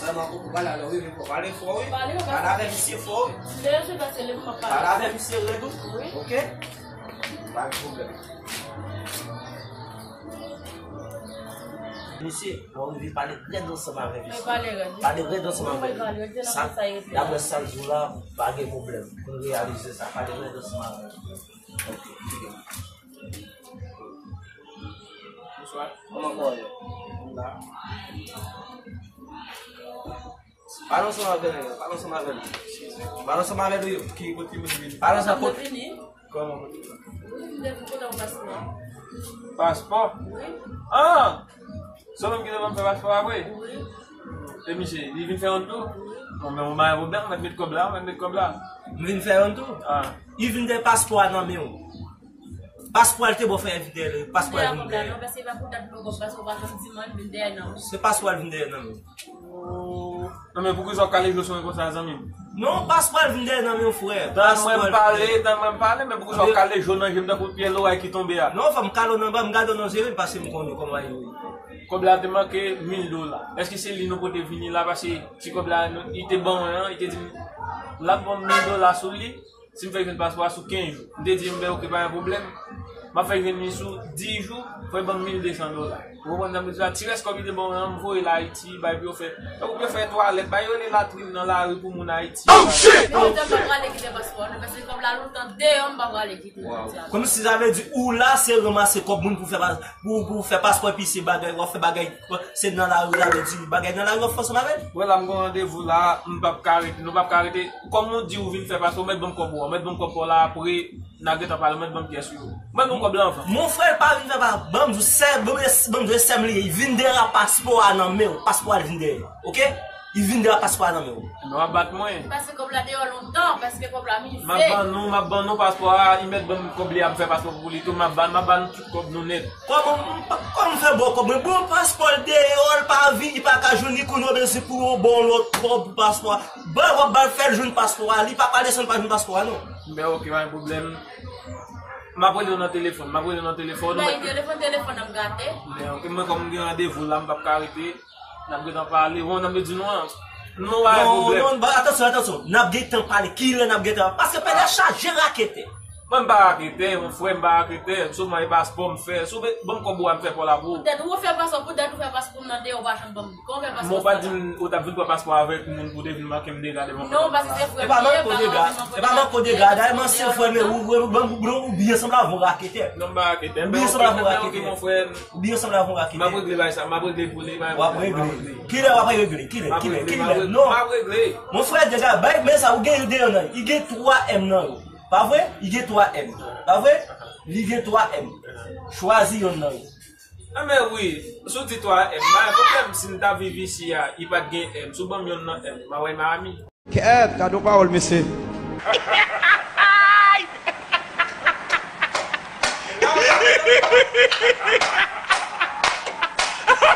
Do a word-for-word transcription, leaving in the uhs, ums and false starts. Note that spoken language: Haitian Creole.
Ou pale alò, wi, wi, fò pale fò, wi. Pale, wi, pale avè misye fò, wi. Pale avè misye rèd, wi. Wi. Oke? Pa gen pwoblèm. Misye, mwen rive pale rèd ansanm avè misye. Pale rèd, wi. Pale rèd ansanm avè li. Sa, daprè sa l di w la, pa gen pwoblèm. Pou n reyalize sa, pale rèd ansanm avè li. Oke. Bonswa. Kòman kò w ye? La. Pale ansanm avè l, pale ansanm avè l. Pale ansanm avè l, wi. Ki kote moun vini? Pale ansanm kote. Kòman kote sa? Wi, m te vin kote yon paspò. Paspò? Wi. Ah! Se ou menm ki te ban m fè paspò a vre? Wi. E misye, li vin fè yon tou? Wi. Bon, men ou pa gen pwoblèm, ou mèt met kòb la, ou mèt met kòb la. M vin fè yon tou? Ah. Li vin dèyè paspò a nan men w. Paspò a l te ba w fè vin dèyè, paspò a l vin dèyè. Non, paske pa pou dat mwen kòb, paske ou pa janm di mwen vin dèyè nan. Se paspò a l vin dèyè nan men w. Oh. Non, men poukisa w kale je w sou mwen konsa, zanmi m? Non, paspò a l vin dèyè nan men w, frè. Tann mwen pale, tann mwen pale, men poukisa w kale je w nan je m tankou pye loray ki tonbe a? Non, fò m kale w nan ba, m gade w nan je m, paske m konnen kòman w ye. Kòb la te manke mil dola. Èske se li nou pote vini la? Paske ti kòb la, nou, li te ban mwen an, li te di m, l ap ban m mil dola sou li. Si m fè jwenn paspò a sou kenz jou, m te di m, ben, oke, pa gen pwoblèm. M ap fè jwenn li sou dis jou, fò l ban m mil de san dola. Ou konprann sa m vle di la? Ti rès kòb li te ban mwen an, m voye l Ayiti, bay pou yo fè. Tankou pou yo fè twalèt, bay yo rele latrin nan lari pou moun Ayiti. Oh, shit! Lontan m pa prale kite paspò a, non, paske kòb la lontan deyò, m pa prale kite l. Kòmsi sa vle di ou la, se ranmase kòb moun pou fè pa-, pou, pou fè paspò, epi se bagay, w ap fè bagay, se nan lari, sa vle di bagay nan lari, w ap fè ansanm avè l. Wè la, m gen yon randevou la, m p ap ka rete, nou p ap ka rete. Kòm ou di ou vin fè paspò, ou mèt ban m kòb ou, ou mèt ban m kòb ou la, apre, n a gentan pale, ou mèt ban m pyès ou yo. Ou mèt ban m kòb la anvan. Mon frè, l pa vin fè pa, ban m di w, sè, ban m di w, sè m li ye, li vin dèyè paspò a nan men w, paspò a l vin dèyè, oke? Li vin dèyè paspò a nan men w. Men w ap bat mwen. Paske kòb la deyò lontan, paske kòb la mize. M ap ban nou, m ap ban nou paspò a, li mèt ban m kòb li a, m fè paspò pou li tou, m ap ban, m ap ban nou tout kòb nou nèt. Kòman, kòman m fè ba w kòb mwen? Bon, paspò l deyò, l pa vini, li pa ka jwenn li, kounye a w bezwen pou yo ba w lòt kòb pou paspò a. Ban, w ap ba l fè l jwenn paspò a, li pa pale san l pa jwenn paspò a, non. Ben, oke, pa gen pwoblèm. M ap rele w nan telefòn, m ap rele w nan telefòn. Bay telefòn, telefòn nan gate. Ben, oke, mwen kòm m gen randevou la, m p ap ka rete. N ap gentan pale. Bon, n ap di nou an. Non, pa gen pwoblèm. Non, non, atansyon, atansyon. N ap gentan pale. Kilè n ap gentan pale? Paske pèdè chaje raketè. Mwen, m pa raketè, mon frè, m pa raketè. Sou mwen, e paspò m fè. Sou ban m kòb ou a, m fè pa w la pou ou. Poutèt ou fè paspò, poutèt ou fè paspò m nan deyò, ou pa janm ban m. Kòman w fè paspò? Mwen, ou pa di m, ou t ap vin pran paspò avèk moun pou te vin manke m dega devan. Non, paske se vrè. E pa manke w dega. E pa manke w dega. Dayè, m ansyen frè, men ou, ou, ou, ou, ou byen sanble avè yon raketè. Non, m pa raketè. Ou byen sanble avè yon raketè. Ou byen sanble avè yon raketè. M ap regle bagay sa, m ap regle pou li, pa gen pwoblèm, m ap regle. W ap regle. Kilè w ap regle? Kilè? Kilè? Kilè? Non. M ap regle. Mon frè, deja, bay, men sa, ou gen yo deyò nan. Li gen twa M nan yo. Pa vre? Li gen twa M. Pa vre? Li gen twa M. Chwazi yonn nan yo. Anben wi, si w di twa M, pa gen pwoblèm, si m ta viv isi a, li pa t gen M. Si w ban m yonn nan M, m a wè Miami. Kèt, gade yon pawòl, mesye.